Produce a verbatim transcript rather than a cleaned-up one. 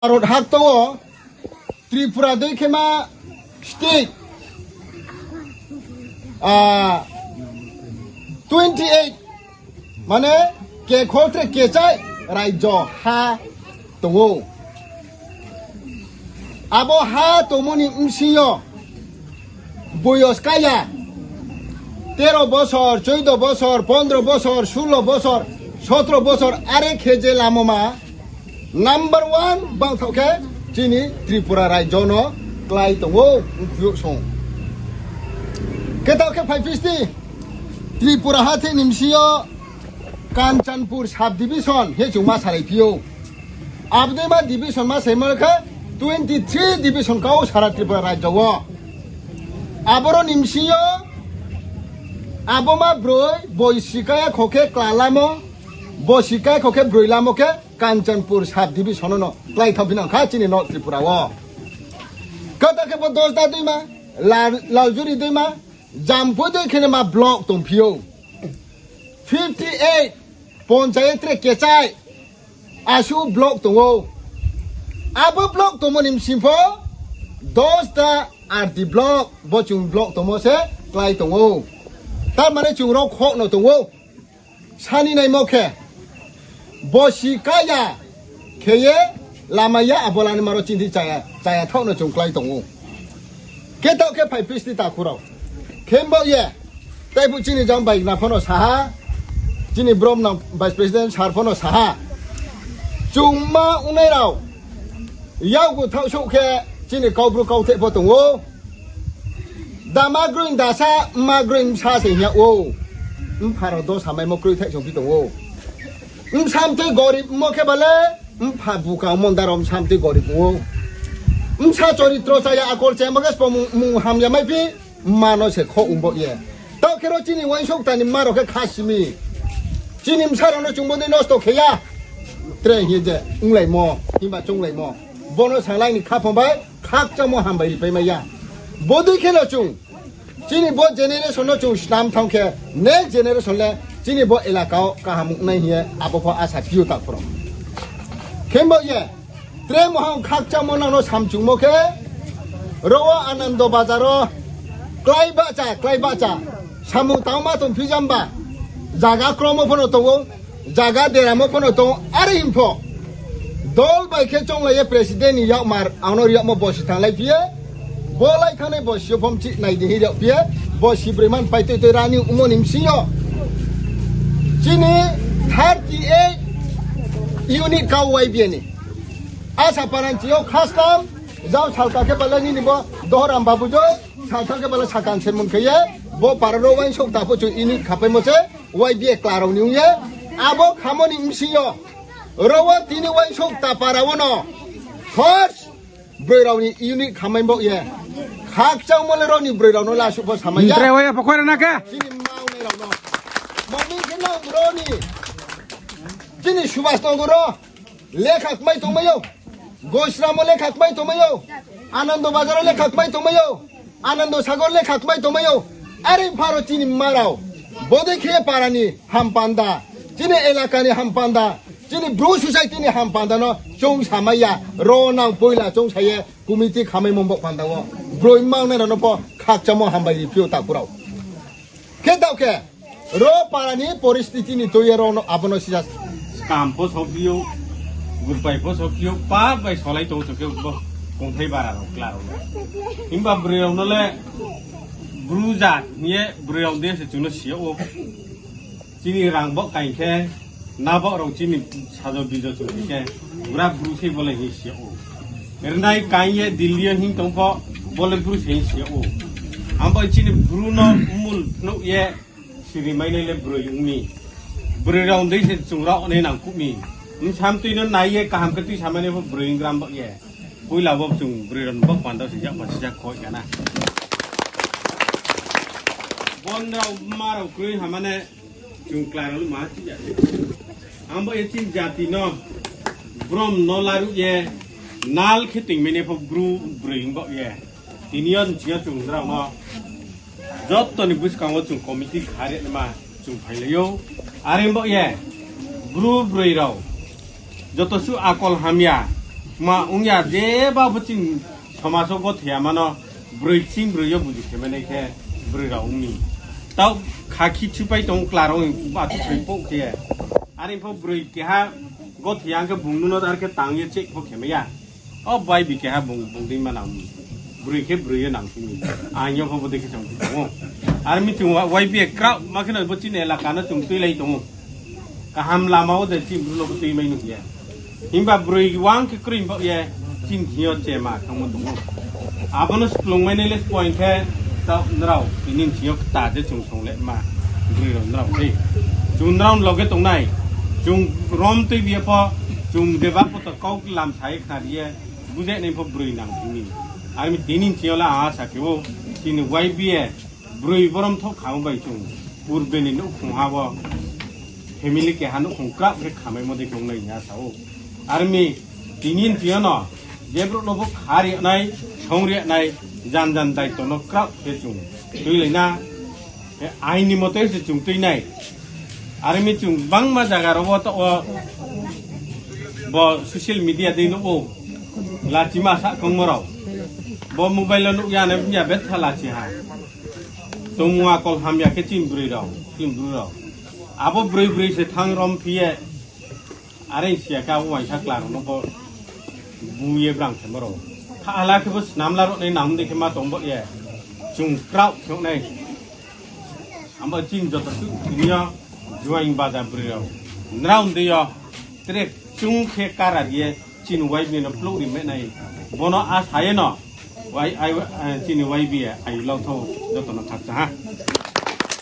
Bharat hakto wo Tripura dei khe ma state, ah, twenty eight, mane, kekhol tre kechai raijo ha tong ou. Abo ha tongmo ni bsing yo boyos kaya, tero bosor, choido bosor, pondro bosor, sulo bosor, sotro bosor, are khe je lamo ma number one bangthaoh khe chini Tripura raijo no klái tong ou, ongkhu song. Khe taoh khe phaiphi sdi, Tripura ha thik ni bsing yo Kanchanpur sub division hing ye chung ma salai phi ou. Abo dei ma division ma saimo khe twenty three division kau sara Tripura raijo wo. Aboro ni bsing yo abo ma broi, bosi kaya kho khe kla lamo, bosi kaya kho khe broi lamo khe Kanchanpur sub division no klái thanng phi nang kha chini North Tripura wo. Kata khe bo Dosda deima, Lal-, Laljuri deima, Jampui dei khe ma block tong phi ou. Fifty eight, ponchayat tre kechai, asuh block tong ou. Abo block tongmo ni bsing pho, Dosda R D block, bo chung block tongmo se klái tong ou. Tar mane chung rao khoh no tong ou. Sani naimo khe, bosi kaya khe ye lama ya abo lani maro chini chaya, chaya thaoh no chung klái tong ou. Khe taoh khe phaiphi sdi takhu rao. Khe bo ye, tei phuh chini jang bai na pho no sa ha, chini brom nang vice president sir pho no sa ha. Chung ma ongnai rao, yakgu thaoh souh khe chini kaubru kautheh pho tong ou. Dama groin dasa, mma groin bsa se hing yag ou. Mpha rao dosa maimo kroi thaih song phi tong ou. Bsa mtui gorib mo khe ba le, mpha bukang mondar rao bsa mtui gorib ong ou. Bsa choritro chaya akol chaya mo khe sbo mung, mung hamya mai phi, mma no se kho ong baoh ye. Taoh khe ro chini uaingsouhta ni mma rao khe kha simi. Chini bsa rao no chung bodei nosto khe ya. Tre hing ye je onglaimo, himba chounglaimo. Bo no salai ni khaphang bai khakchangmo hambai ripai mai ya. Bodei khe no chung, chini bo generation no chung snam thanng khe, next generation le chini bo elaka wo kaham ong nai hing ye abo pho asa phi ou takhu rao. Khe bo ye, tre mohang khakchangmo nang no samchungmo khe, ro wo Anando Bazar wo klái bahcha, klái bahcha, samung tangma tong phi jamba, zaga kromo pho no tong ou, zaga deramo pho no tong ou, are hing pho. Dol bai khe chounglai ye president ni yakmar ang no ri yagmo bosi thannglai phi ye, bo lai thanngnai bosi yo pho mchih nai di hing ri yag phi ye, bosi broi man pai toi toi rani ongmo ni bsing yo. Chini thirty eight unit kau Y B A ni. Asa paranchi yo khastam, jao salka khe bale nini bo Dohoram Babu jo, salka khe bale sakan sermon khe ye, bo para ro uaingsouhta pho chung unit khapaimo se, Y B A kla rao ni ong ye, abo khamo ni bsing yo, ro wo tini uaingsouhta para wo no, first, broi rao ni unit khamai baoh ye, khakchangmo le ro ni broi rao no le asuh pho samai ya. Tre waya pho khoi rana khe. Chini mma ongnai rao no. Mami khe nang ro ni. Chini Subhas Nagar wo lekha kmai tongmai ou. Gosram wo lekha kmai tongmai ou. Anando Bazar wo lekha kmai tongmai ou. Anando Sagar lekha kmai tongmai ou. Are pha ro chini mma rao. Bodei khe para ni hampanda. Chini elaka ni hampanda. Chini Bru society ni hampanda no choung samai ya. Ro nang poila choung sa ye committee khamaimo bo panda wo. Broi mma ongnai rao no pho khakchangmo hambai ri phi ou takhu rao. Khe taoh khe, ro para ni poristhiti ni tui ye ro no abo no sisa. Skam pho sophi ou, gurpai pho sophi ou, pap bai solai tong sokhe bo kongthai bara rao kla rao no. Himba broi rao no le Bru jat hing ye broi rao de se chung no si yag ou. Chini rang bo kaing khe, na bo rao chini sajo bijo chung khe, bura Bru se bo le hing si yag ou. Ernai kaing ye Delhi yo hing tong pho, bo le Bru se hing si yag ou. Abo chini Bru no mul phnuh ye, siri mainai le broi ong mi. Broi rao dei se chung rao nai nangkuh mi. Bsa mtui no nai ye kaham khe tuisamai nai pho broi ong gram bo ye. Poila bo chung broi rao bo panda se yak pha sisa khoi ya na. Bon rao mma rao kroi ha mane chung klái rao le ma chi ya. Ang bo ye chini jati no, brom no laruh ye, nal khe toing mai nai pho Bru broi ong bo ye. Tini yo nching yo chung nrao no joto ni buskang wo chung committee khare naima chung phailai ou. Are bo ye, Bru broi rao joto suh akol hamya, Ma ong ya, jeba pho chini somaj wo gothe ya mano, broi ching broi yo buju khe mai nai khe broi rao ong mi. Taoh khakhi chupai tong kla rao ba tu thoi pho khe. Are pho broi keha gothe ya khe bung nuno ar khe tang ye check pho khe mai ya. O bai bi keha bung, bung dei ma nang mi. Broi khe broi ye nang phi mi. Ang yo pho bo dei khe chung tong ou. Are mi chung wa-, Y B A kraoh ma khe no bo chini elaka no chung tuilai tong ou. Kaham lama wo de chini bru no bo tui mai nuh ya. Himba broi wang khe kroi baoh ye chini thing yo chema thanngmo tong ou. Abo no splung mai nai le point khe, taoh nrao tini thing yo kta de chung song le ma, broi rao nrao sei. Chung nrao loge tongnai, chung rom tuibi ye pho, chung jeba pho to kau lam sa ye khna ri ye, bujai nai pho broi nang phi mi. Are mi tini thing yo le ang asa khe ou, chini Y B A broi borom thoh kha bai chung purbe ni nouhkhong ha wo family keha nouhkhong kraoh khe khamaimo dei khe ong nai hing ye sa ou. Are mi tini thing yo no, je brouh no pho kha ri nai, song ri nai, jan jan daito no kraoh khe chung tuilai na, ain ni mote se chung tui nai. Are mi chung bangma zaga rao wo taoh wo bo social media dei nuh ou, lachima sahkongmo rao. Bo mobile wo nuh ya nai ya betha lachi ha. Tongmung akol hamya khe chini broi rao, chini bru rao. Abo broi broi se thanng rom phi ye. Are si ya khe abo uaingsa kla rao no pho bu ye brang khemo rao. Kha hala khe bo snam la rao nai nang dei khe ma tong bo ye. Chung kraoh khe ong nai. Abo chini joto suh tini yo juaing baja broi rao, nrao dei yo tre chung khe kara ri ye chini Y B A no plouh ri mai nai. Bo no asa ye no, Y-, I-, eh, chini Y B A ayu lau thou joto no khakchang ha.